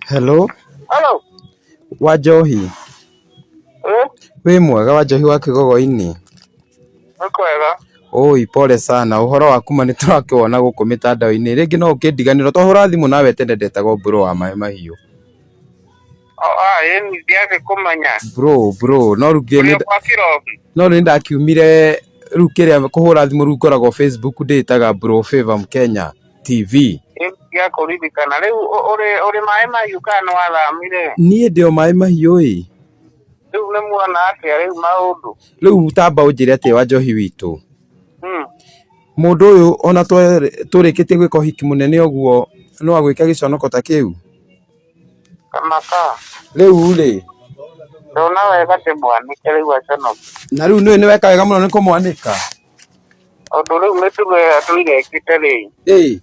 Hello. Hello. Wanjohi. Eh? Wĩ mwega Wanjohi wa Kĩgogo-inĩ? Nĩ kwega. Oi, pole sana. Ũhoro waku ma nĩ tũrakĩwona gũkũ mĩtandao-inĩ. Rĩngĩ no ũkĩndiganĩrwo. Twahũra thimũ nawe tene ndetagwo bro wa maĩ mahiũ. Oh, ah, ĩni ndiagĩkũmenya. Bro, bro, no rĩu Ũrĩ o kwa Kĩrobi? no rĩu nĩndakiumire rĩu kĩrĩa kũhũra thimũ rĩu ngoragwo Facebook ndĩĩtaga Bro Favor Mkenya TV. Ĩni ndiakũririkana. Rĩu ũrĩ ũrĩ maĩ mahiũ kana nĩ wathamire? Niĩ ndĩ o maĩ mahiũ ĩ. Rĩu nĩ muona atĩa rĩu maũndũ? Rĩu tamba ũnjĩre atĩ Wanjohi witũ. Mũndũ ũyũ ona tũrĩkĩtie gwĩka ũhiki mũnene ũguo no agwĩke gĩconoko ta kĩu? Kamaka. Rĩu rĩ. Ndona wega ndĩmwanĩke rĩu aconoke. Na rĩu nĩũĩ nĩweka wega mũno nĩ kũmwanĩka. Tondũ rĩu mĩtugo ĩyo atũire ekĩte rĩ. Ĩĩ.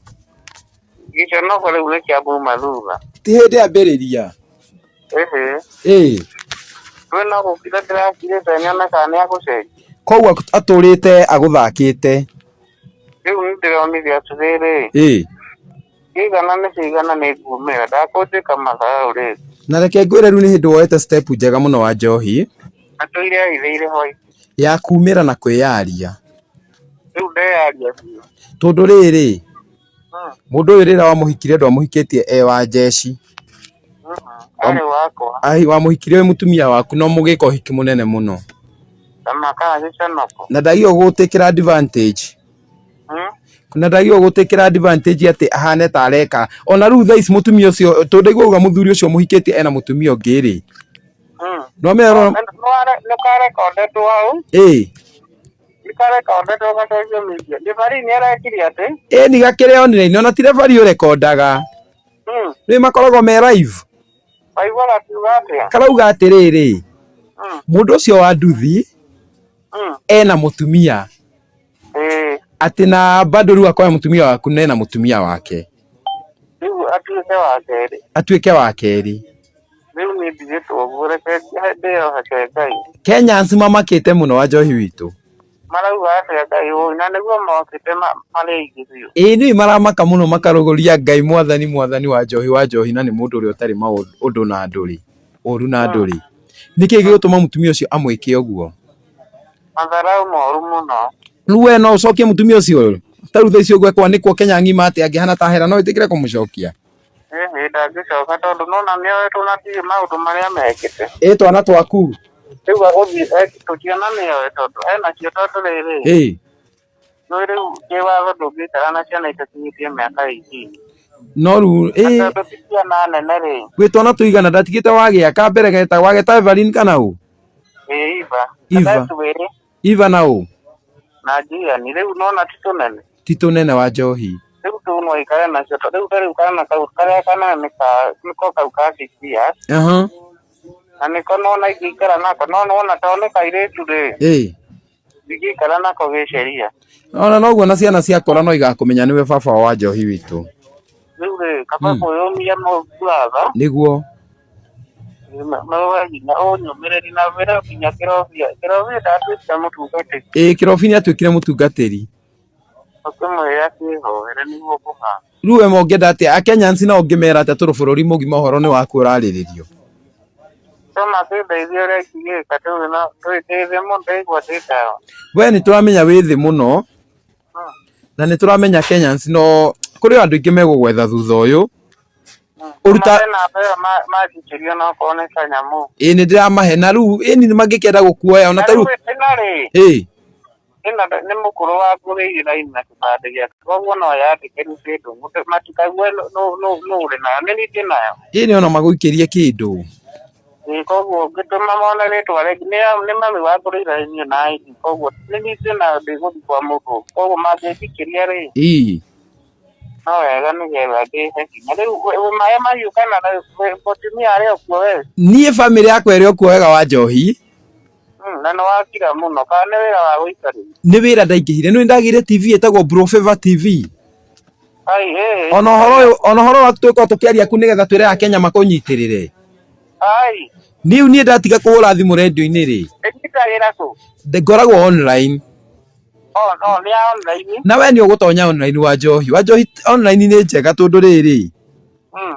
Gĩconoko rĩu nĩ kĩamuma thutha. Ti hĩndĩ ambĩrĩria. Ĩhĩ. Ĩĩ. Rĩu no gũkira ndĩrakirĩte nyone kana nĩagũcenjia. Koguo atũrĩte agũthakĩte. Rĩu nĩ ndĩronire atĩrĩrĩ. Ĩĩ. Ciigana nĩ ciigana nĩ ngumĩra ndakũnjĩka matharau rĩngĩ. Na reke ngwĩre rĩu nĩ hĩndĩ woete step njega mũno wa njohi. Atũire ahithĩire hwainĩ. Ya kumĩra na kwĩyaria. Rĩu ndeyaria biũ. Tondũ rĩrĩ, mũndũ ũyũ rĩrĩa wamũhikirie ndwamũhikĩtie e wa njeci. Arĩ wakwa. Wamũhikirie wĩ mũtumia waku na mũgĩka ũhiki mũnene mũno. Kamaka gĩconoko. Na ndagĩrĩirwo gũgũtĩkĩra advantage. Na ndagĩrĩirwo gũtĩkĩra advantage atĩ ahane ta areka. Ona rĩu thaa ici mũtumia ũcio, tondũ ndaigua auga mũthuri ũcio mũhikĩtie ena mũtumia ũngĩ rĩ. Nĩwamenya Nĩ karekondetwo hau. Ĩĩ. Nĩ karekondetwo ga social media. Referee nĩ arekire atĩ. Ĩni gakĩrĩ online ona ti referee ũrekondaga. Rĩu makoragwo me live. Waigua gakiuga atĩa? Karauga atĩrĩrĩ, mũndũ ũcio wa nduthi ena mũtumia. Atĩ na bado rĩu akoya mũtumia waku na ena mũtumia wake. Rĩu atuĩke wa kerĩ. Atuĩke wa kerĩ. Rĩu niĩ ndigĩtwo ũguo reke ndĩyoheke Ngai. Kenyans mamakĩte mũno Wanjohi witũ. Marauga atĩa Ngai ũĩ na nĩguo mokĩte marĩ aingĩ biũ. Ĩĩ nĩũĩ maramaka mũno makarũgũria Ngai mwathani mwathani wa njohi wa njohi na nĩ mũndũ ũrĩa ũtarĩ ũndũ na andũ rĩ, ũru na andũ rĩ. Nĩkĩ gĩgũtũma mũtumia ũcio amwĩke ũguo? Matharau moru mũno. Rĩu we no ũcokie mũtumia ũcio? Ta rĩu thaa ici ũguo ekwanĩkwo Kenya ng'ima atĩ angĩhana ta hera no wĩtĩkĩre kũmũcokia? Ĩhĩ ndangĩcoka tondũ nona nĩoetwo na ndiũĩ maũndũ marĩa mekĩte. Ĩ twana twaku? Rĩu agũthiĩ tũciana nĩoe tondũ enacio tondũ rĩrĩ. Ĩ. Nĩ rĩu kĩwatho ndũngĩikara na ciana itakinyĩtie mĩaka 18. No rĩu ĩ. Tondũ ti ciana nene rĩ. Gwĩ twana tũigana ndatigĩte wagĩa ka mbere geta wageta Evelyn kana ũ? Ĩ Iva. Iva. Iva na ũ? Na Gian rĩu nona ti tũnene. Ti tũnene wa njohi. Rĩu tũu no aikare nacio rĩu ta rĩu kana kau karĩa kanene nĩ ka nĩko kau ka 6 years. Na nĩko nona ingĩikara nako no nona to nĩ kairĩtu rĩ. Ĩ. Ndingĩikara nako gĩceria. Ona noguo na ciana ciakũra no igakũmenya nĩwe baba wa njohi witũ. Rĩu rĩ kaba kwĩyũmia mũburatha. Nĩguo. Nginya ũnyũmĩrĩrie na wĩre nginya Kĩrobia. Kĩrobia ndatuĩkire mũtungatĩri. Ĩĩ Kĩrobi nĩatuĩkire mũtungatĩri. Ũkĩmwĩra akĩhoere nĩguo kũhana. Rĩu we ũngĩenda atĩa Akenyans nao ũngĩmera atĩa tondũ bũrũri mũgima ũhoro nĩ waku ũrarĩrĩrio? No makĩndeithia ũrĩa ingĩgĩka ndĩ thĩ mũno ndaigua ndĩ down. We nĩ tũramenya wĩ thĩ mũno na nĩ tũramenya Kenyans no kũrĩ andũ aingĩ megũgwetha thutha ũyũ. Ũruta Mahe namba ĩyo manjikĩrie onokorwo nĩ kanyamũ. Ĩĩ nĩ ndĩramahe na rĩu ĩni nĩ mangĩkĩenda gũkuoya ona ta rĩu. Ĩno rĩ. Ĩĩ. Ĩno nĩ mũkũrũ wa ngũrĩire raini na kĩbandĩ gĩake koguo no yandĩkĩrwo kĩndũ matikaigue nũ ũrĩ nayo nĩ niĩ ndĩ nayo. Ĩni ona magũikĩrie kĩndũ. Ĩĩ koguo ngĩtũma mone rĩtwa rĩngĩ nĩ mami wa ngũrĩire raini na ID koguo nĩ niĩ ndĩ nayo ndĩgũthiĩ kwa mũndũ koguo mangĩnjikĩria rĩ. Ĩĩ. No wega nĩgetha ndĩhe hinya rĩu maĩ mahiũ kana mũtumia arĩ o kuo we? Niĩ bamĩrĩ yakwa ĩrĩ o kuo wega wa njohi. Na nĩ wakira mũno kana nĩ wĩra wa gũikarĩra? Nĩ wĩra ndaingĩhire nĩ ndagĩire TV ĩtagwo Bro Favor TV. Ai ĩ. Ona ũhoro ũyũ ona ũhoro wa tũkorwo tũkĩaria ku nĩgetha twĩre Akenya makũnyitĩrĩre. Ai. Niĩ niĩ ndatiga kũhũra thimũ rendio-inĩ rĩ. Ĩnyitagĩra kũ? Ngoragwo online. Oh, no, nĩ ya online. Na we nĩ ũgũtonya online wa njohi. Wa njohi online nĩ njega tondũ rĩrĩ.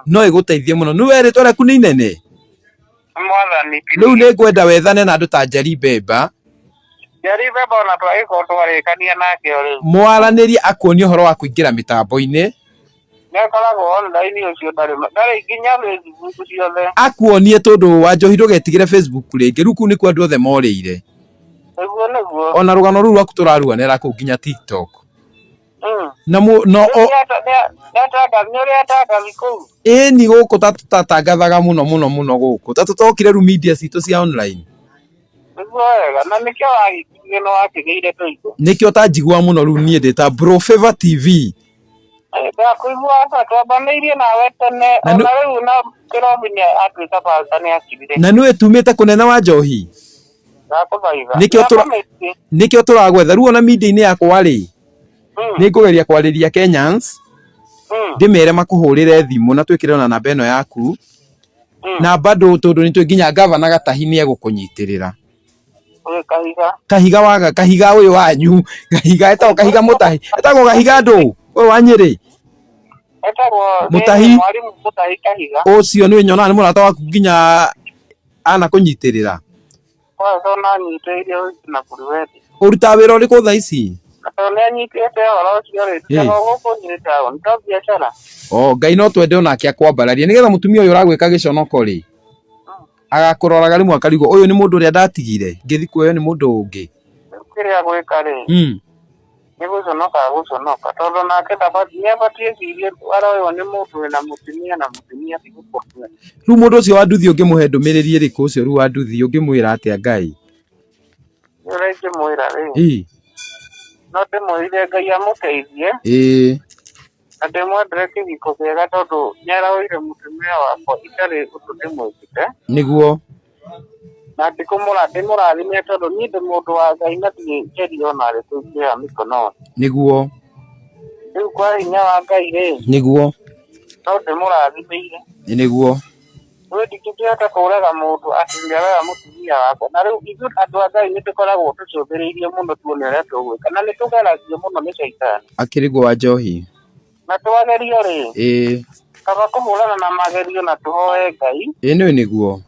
No ĩgũteithie mũno. Nĩ we rĩtwa rĩaku nĩ inene. Mwathani. Rĩu nĩ ngwenda wethane na andũ ta Njeri Mbemba. Njeri Mbemba ona twagĩkorwo twarĩkania nake o rĩu. Mwaranĩrie akuonie ũhoro wa kũingĩra mĩtambo-inĩ. Nĩakoragwo online ũcio ndarĩ ndarĩ nginya Facebook ciothe. Akuonie tondũ wa njohi ndũgetigĩre Facebook rĩngĩ. Rĩu kũu nĩkuo andũ othe morĩire. Nĩguo nĩguo. Ona rũgano rũu rwaku tũraruanĩra kũu nginya TikTok. Na mu, no o Nĩ ũrĩa atangathi kũu. Ĩni gũkũ ta tũtatangathaga mũno mũno mũno gũkũ. Ta tũtokire rĩu media citũ cia online. Nĩguo wega na nĩkĩo wagĩkirie nĩ wakĩgĩire tũindo. Nĩkĩo ũtanjigua mũno rĩu niĩ ndĩ ta Bro Favor TV. Ndakũigua ata twambanĩirie nawe tene ona rĩu na Kĩrobi nĩ atuĩka pastor nĩ akirire. Na nĩũĩ tumĩte kũnene wa njohi. Ndakũthaitha. Nĩkĩo tũra nĩkĩo tũragwetha rĩu ona media-inĩ yakwa rĩ nĩ ngũgeria kwarĩria Kenyans ndĩmere makũhũrĩre thimũ na twĩkĩre ona namba ĩno yaku na bado tondũ nĩ twĩ nginya gavana Gatahi nĩ egũkũnyitĩrĩra. Kahiga. Kahiga waga kahiga ũyũ wanyu kahiga etagwo kahiga mũtahi etagwo kahiga ndũ ũyũ wa Nyĩrĩ. Etagwo Mũtahi. Mwarimũ Mũtahi Kahiga. Ũcio nĩ nyonaga nĩ mũrata waku nginya anakũnyitĩrĩra. Kwanza ona anyitĩrĩire na kũrĩ wendi. Ũrutaga wĩra ũrĩkũ thaa ici? Tondũ nĩ anyitĩte ũhoro ũcio rĩ, ndutaga gũkũ Nyĩrĩ town, to biacara. Oh, Ngai no twende onake akwambararie nĩgetha mũtumia ũyũ ũragwĩka gĩconoko rĩ agakũroraga rĩmwe akarigwo ũyũ nĩ mũndũ ũrĩa ndatigire ngĩthiĩ kuoywo nĩ mũndũ ũngĩ. Rĩu kĩrĩa gwĩka rĩ, nĩ gũconoka agũconoka tondũ nake ndabatiĩ nĩ abatiĩ ecirie aroywo nĩ mũndũ wĩna mũtumia na mũtumia ti gũkũrua. Rĩu mũndũ ũcio wa nduthi ũngĩmũhe ndũmĩrĩri ĩrĩkũ ũcio rĩu wa nduthi ũngĩmwĩra atĩa Ngai? Ũrĩa ingĩmwĩra rĩ, no ndĩmwĩrire Ngai amũteithie na ndĩmwendere kĩhiko kĩega tondũ nĩ aroire mũtumia wakwa itarĩ ũndũ ndĩmwĩkĩte. Nĩguo. Na ndĩmũrathime tondũ niĩ ndĩ mũndũ wa Ngai na ndirĩ njeri ona rĩkũ ingĩoya mĩkono. Nĩguo. Rĩu kwa hinya wa Ngai rĩ, Nĩguo. no ndĩmũrathimĩire. Nĩguo. Rĩu ndingĩkĩhota kũraga mũndũ atĩ nĩaroya mũtumia wakwa. Na rĩu ithuĩ andũ a Ngai nĩ tũkoragwo tũcũthĩrĩirie mũno tuone ũrĩa tũgwĩka na nĩ tũgeragio mũno nĩ caitani. Akĩrĩ guo wa njohi. Na twagerio rĩ, kaba kũhũrana na magerio na tũhoe Ngai. Ĩĩ nĩũĩ nĩguo.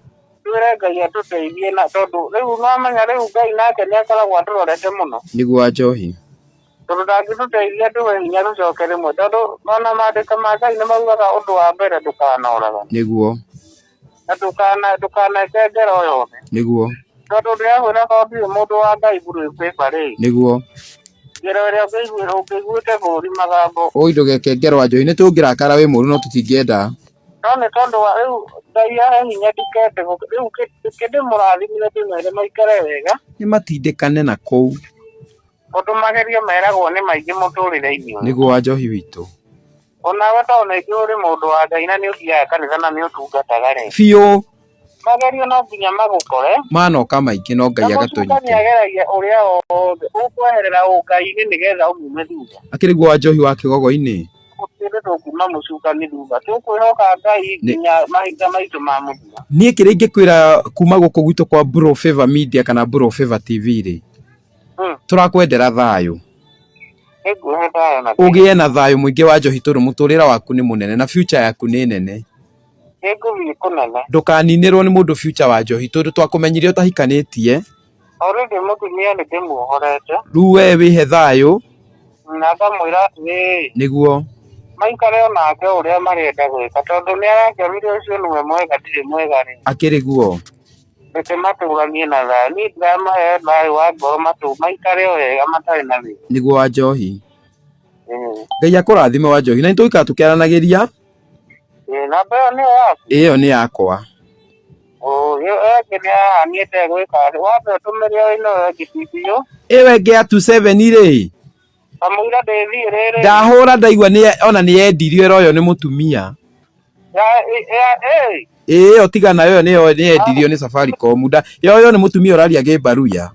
Twĩre Ngai atũteithie na tondũ rĩu nwamenya rĩu Ngai nake nĩ akoragwo atũrorete mũno. Nĩguo wa njohi. Tondũ ndangĩtũteithia tũhe hinya tũcoke rĩmwe tondũ ona maandĩko ma Ngai nĩ maugaga ũndũ wa mbere ndũkanoragane. Nĩguo. Na ndũkaneke ngero yothe. Nĩguo. Tondũ ndĩrakwĩra korwo ndirĩ mũndũ wa Ngai burĩ paper rĩ. Nĩguo. Ngero ĩrĩa ũngĩiguĩte bũrũri magambo. Oi ndũgeke ngero wa njohi nĩ tũngĩrakara wĩ mũru no tũtingĩenda. No nĩ tondũ wa rĩu Ngai ahe hinya ndikende rĩu kĩndĩmũrathimire ndĩmere maikare wega. Nĩ matindĩkane na kũu. Tondũ magerio meragwo nĩ maingĩ mũtũrĩre-inĩ ũyũ. Nĩguo wa njohi witũ. Onawe to nĩ njũĩ ũrĩ mũndũ wa Ngai na nĩ ũthiaga kanitha na nĩ ũtungataga rĩ. Biũ. Magerio no nginya magũkore. Manoka maingĩ no Ngai Na mũcukani agatũnyitĩra. ageragia ũrĩa wothe ũkweherera ũngai-inĩ nĩgetha ũmume thutha. Akĩrĩ guo wa njohi wa kĩgogo-inĩ. Gũtirĩ tũkuma mũcukani thutha. Tũkwĩhoka Ngai nginya mahinda maitũ ma mũthia. Niĩ kĩrĩa ingĩkwĩra kuma gũkũ gwitũ kwa Bro Favor Media kana Bro Favor TV rĩ, tũrakwendera thayũ. Nĩngũhe thayũ na Ũgĩe na thayũ mũingĩ wa njohi tondũ mũtũrĩre waku nĩ mũnene na future yaku nĩ nene. Nĩngũthiĩ kũnene. Ndũkaninĩrwo nĩ mũndũ future wa njohi tondũ twakũmenyire ũtahikanĩtie. Already mũtumia nĩ ndĩmuohorete. Rĩu we wĩhe thayũ. Na ngamwĩra atĩrĩrĩ. Nĩguo. Maikare onake ũrĩa marenda gwĩka tondũ nĩ arakĩonire ũcio nĩwe mwega ndirĩ mwega rĩ. Akĩrĩ guo. Reke matũranie na thayũ. Niĩ ndĩramahe thayũ wa ngoro maikare o wega matarĩ na thĩna. Nĩguo wa njohi. Ngai akũrathime wa njohi na nĩ tũgũikara tũkĩaranagĩria. Namba ĩyo nĩyo yaku? Ĩyo nĩ yakwa. Ĩyo ĩngĩ nĩ yahanĩte gwĩka wambe ũtũmĩre ĩno ĩngĩ ti biũ. Ĩyo ĩngĩ ya 27 rĩ. Kamũira ndĩthiĩ rĩrĩ. Ndahũra ndaigua nĩ ona nĩ yendirio ĩroywo nĩ mũtumia. Ĩyo tiga nayo nĩyo nĩ yendirio nĩ Safaricom. Yoyo nĩ mũtumia ũraria gĩmbaruya.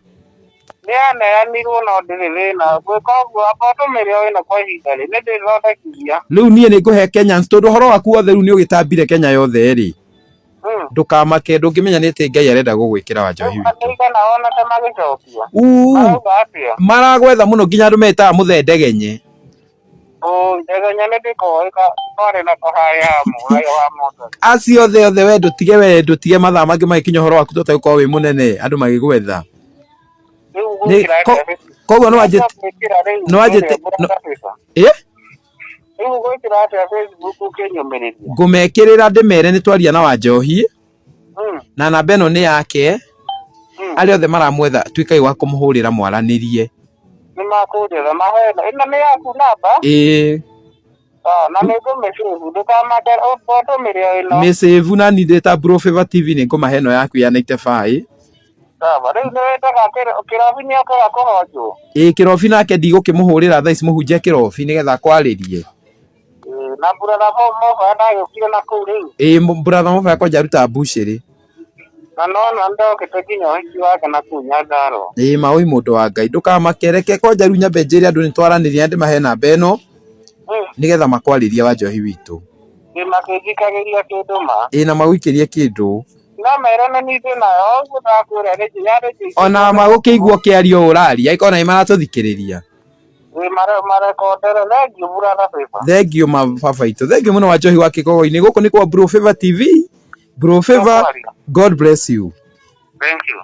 Nĩ yaneanirwo no ndĩrĩ thĩna. Gwĩka ũguo amba ũtũmĩre o ĩno kwa ihinda rĩ nĩ ndĩthondekithia. Rĩu niĩ nĩ ngũhe Kenyans tondũ ũhoro waku wothe rĩu nĩ ũgĩtambire Kenya yothe rĩ. Ndũkamake ndũngĩmenya nĩ atĩ Ngai arenda gũgwĩkĩra wa njohi witũ. Andũ wona ta magĩcokia. Marauga atĩa? Maragwetha mũno nginya andũ metaga mũthendegenye. Acio othe othe we ndũtige we ndũtige mathaa mangĩ magĩkinya ũhoro waku tũtegũkorwo wĩ mũnene andũ magĩgwetha. Koguo nĩwanjĩte ngũmekĩrĩra ndĩmere nĩ twaria na Wanjohi na namba ĩno nĩ yake arĩa othe maramwetha tuĩkai wa kũmũhũrĩra mwaranĩrie. Nĩ makũnjetha mahe ĩno nĩ yaku namba? Ĩĩ. Na nĩ ngũmĩcĩbu ndũkamake ũtũmĩre o ĩno. Mĩcĩbu na niĩ ndĩ ta Bro Favor TV nĩ ngũmahe ĩno yaku ya 95. Sawa, rĩu nĩ wĩtaga Kĩrobi nĩ okaga kũhonjwo? Ĩĩ Kĩrobi nake ndigũkĩmũhũrĩra thaa ici mũhunjia Kĩrobi nĩgetha akwarĩrie. Na brother Mobaya ndagĩũkire na kũu rĩu? Ĩĩ brother Mobaya kwanja arutaga mbucĩrĩ. Na nona ndokĩte nginya ũhiki wake na kũu Nyandarũa. Ĩĩ ma ũi mũndũ wa Ngai ndũkamake reke kwanja rĩu nyambe njĩre andũ nĩ twaranĩria na ndĩmahe namba ĩno nĩgetha makwarĩrie Wanjohi witũ. Ĩ makĩnjikagĩria kĩndũ ma. Ĩĩ na magũikĩrie kĩndũ. No mere nĩ niĩ ndĩnayo ũguo ndakwĩra yarĩnjĩkĩtie. Ona magũkĩigua ũkĩaria ũũ ũraria angĩkorwo ona nĩ maratũthikĩrĩria. Ĩ marekondere thengiũ brother Favor. Thengiũ ma baba itũ thengiũ mũno Wanjohi wa Kĩgogo-inĩ gũkũ nĩ kwa Bro Favor TV. Bro Favor, God bless you. Thank you.